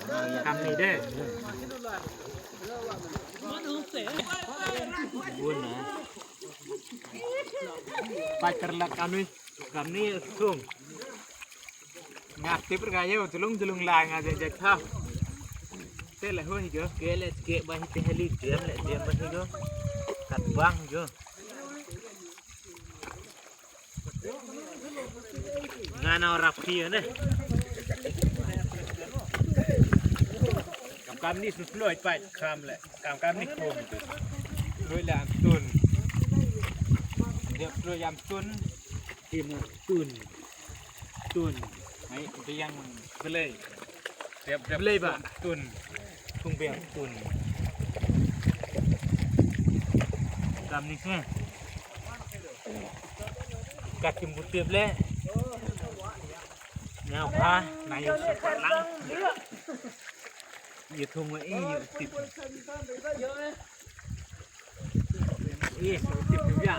ກຳນີ້ເດ້ ບຸນນະ ໄປກະລະກຳນີ້ ກຳນີ້ສູງ ງາຕິບກະເຍົ ຈະລົງ ຈະລົງລາຍງາຈະເຂົ້າ ເຕະລະຫົວອີກເດີ ເກະລະເກະບາຮີເຕະໃຫ້ລີກຕຽມລະຕຽມບາຮີໂກ ກັດວັງໂກ. ງານເອົາຮັບພີເດ້ ກຳ ກຳນີ້ສຸດລອຍໄປຄຳແຫຼະ ກຳ ກຳນີ້ໂຄມໂດຍລະອັນຕຸນ ດຽວໂດຍຍາມຕຸນ ທີມຕຸນ ຕຸນ ໃຫ້ໄປຍັງເບເລີຍ ເບເລີຍບາດ ຕຸນ ທຸງແບບຕຸນ ກຳນີ້ແທ້ ກັດກິນບໍ່ເຕັບແລ້ວ ແນວພານາຍກສະປອດຫຼັງ ຢູ່ທຸງວ່າອີຢູ່ຕິດ ອີຢູ່ຕິດຢູ່ຢາ